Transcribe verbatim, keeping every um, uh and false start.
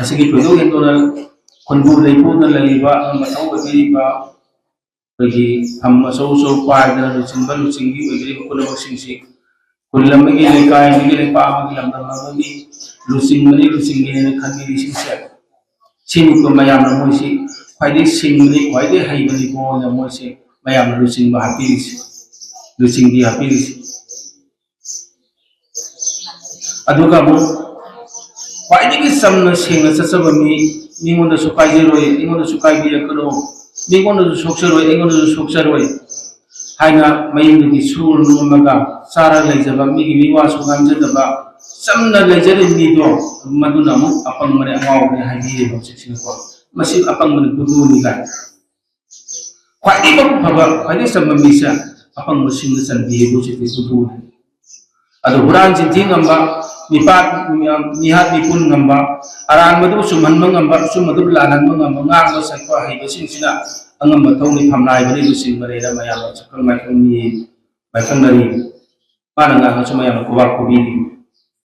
ꯑꯁꯤꯒꯤ ꯊꯣꯏꯗꯣꯛ ꯍꯦꯟꯗꯣꯛꯅ ꯈꯨꯟꯕꯨ ꯂꯩꯄꯨꯗ ꯂꯩꯔꯤꯕ ꯑꯉꯝ ꯑꯊꯧ ꯑꯣꯏꯕꯤꯔꯤꯕ ꯑꯩꯈꯣꯏꯒꯤ ꯐꯝ ꯑꯆꯧ ꯑꯆꯧ ꯄꯥꯏꯗꯅ ꯂꯨꯆꯤꯡꯕ ꯂꯨꯆꯤꯡꯕꯤ ꯑꯣꯏꯕꯤꯔꯤꯕ ꯄꯨꯝꯅꯃꯛꯁꯤꯡꯁꯤ ꯈꯨꯜ ꯑꯃꯒꯤ, ꯂꯩꯀꯥꯏ ꯑꯃꯒꯤ, ꯂꯩꯄꯥꯛ ꯑꯃꯒꯤ, ꯂꯝꯗꯝ ꯑꯃꯒꯤ ꯂꯨꯆꯤꯡꯕꯅꯤ ꯂꯨꯆꯤꯡꯒꯦꯅ ꯈꯟꯕꯤꯔꯤꯁꯤꯡꯁꯦ, ꯁꯤꯅꯤꯀꯣ ꯃꯌꯥꯝꯅ ꯃꯣꯏꯁꯤ ꯈ꯭ꯋꯥꯏꯗꯒꯤ ꯁꯤꯡꯕꯅꯤ, ꯈ꯭ꯋꯥꯏꯗꯒꯤ ꯍꯩꯕꯅꯤꯀꯣꯅ ꯃꯣꯏꯁꯤ ꯃꯌꯥꯝꯅ ꯂꯨꯆꯤꯡꯕ ꯍꯥꯞꯄꯤꯔꯤꯁꯤ, ꯂꯨꯆꯤꯡꯕꯤ ꯍꯥꯞꯄꯤꯔꯤꯁꯤ꯫ ꯑꯗꯨꯒ ꯑꯃꯨꯛ ꯈ꯭ꯋꯥꯏꯗꯒꯤ ꯆꯝꯅ ꯁꯦꯡꯅ ꯆꯠꯆꯕ ꯃꯤ, ꯃꯤꯉꯣꯟꯗꯁꯨ ꯀꯥꯏꯖꯔꯣꯏ, ꯑꯩꯉꯣꯟꯗꯁꯨ ꯀꯥꯏꯕꯤꯔꯛꯀꯅꯨ, ꯃꯤꯉꯣꯟꯗꯁꯨ ꯁꯣꯛꯆꯔꯣꯏ, ꯑꯩꯉꯣꯟꯗꯁꯨ ꯁꯣꯛꯆꯔꯣꯏ ꯍꯥꯏꯅ ꯃꯌꯨꯝꯗꯒꯤ ꯁꯨꯔ ꯅꯣꯝꯃꯒ ꯆꯥꯔ ꯂꯩꯖꯕ, ꯃꯤꯒꯤ ꯃꯤꯋꯥꯁꯨ ꯉꯥꯡꯖꯗꯕ, ꯆꯝꯅ ꯂꯩꯖꯔꯤꯕ ꯃꯤꯗꯣ, ꯃꯗꯨꯅ ꯑꯃꯨꯛ ꯑꯄꯪꯕꯅꯦ, ꯑꯉꯥꯎꯕꯅꯦ ꯍꯥꯏꯕꯤꯔꯦꯕ ꯍꯧꯖꯤꯛꯁꯤꯅꯀꯣ꯫ ꯃꯁꯤ ꯑꯄꯪꯕꯅꯤ, ꯕꯨꯙꯨꯅꯤ ꯀꯥꯏꯅ꯫ ꯈ꯭ꯋꯥꯏꯗꯒꯤ ꯃꯕꯨꯛ ꯐꯕ, ꯈ꯭ꯋꯥꯏꯗꯒꯤ ꯆꯝꯕ ꯃꯤꯁꯦ ꯑꯄꯪꯕꯁꯤꯡꯅ ꯆꯟꯕꯤꯌꯦꯕꯨ ꯁꯤꯗꯤ ꯕꯨꯙꯨꯅꯤ꯫ ꯑꯗꯣ ꯍꯨꯔꯥꯟ ꯆꯤꯟꯊꯤ ꯉꯝꯕ, ꯃꯤꯄꯥꯠ, ꯃꯤꯍꯥꯠ ꯃꯤꯄꯨꯟ ꯉꯝꯕ, ꯑꯔꯥꯟꯕꯗꯨ ꯆꯨꯝꯍꯟꯕ ꯉꯝꯕ, ꯑꯆꯨꯝꯕꯗꯨ ꯂꯥꯜꯍꯟꯕ ꯉꯝꯕ, ꯉꯥꯡꯕ ꯁꯛꯄ ꯍꯩꯕꯁꯤꯡꯁꯤꯅ ꯑꯉꯝꯕ ꯊꯧꯅꯤ ꯐꯝꯅꯥꯏꯕꯅꯤ ꯂꯨꯆꯤꯡꯕꯅꯦꯅ ꯃꯌꯥꯝꯅ ꯁꯛꯈꯪ ꯃꯥꯏꯈꯪ ꯃꯤ ꯃꯥꯏꯈꯪꯅꯔꯤ꯫ ꯃꯥꯅ ꯉꯥꯡꯉꯁꯨ ꯃꯌꯥꯝꯅ ꯈꯨꯕꯥꯛ ꯈꯨꯕꯤꯔꯤ꯫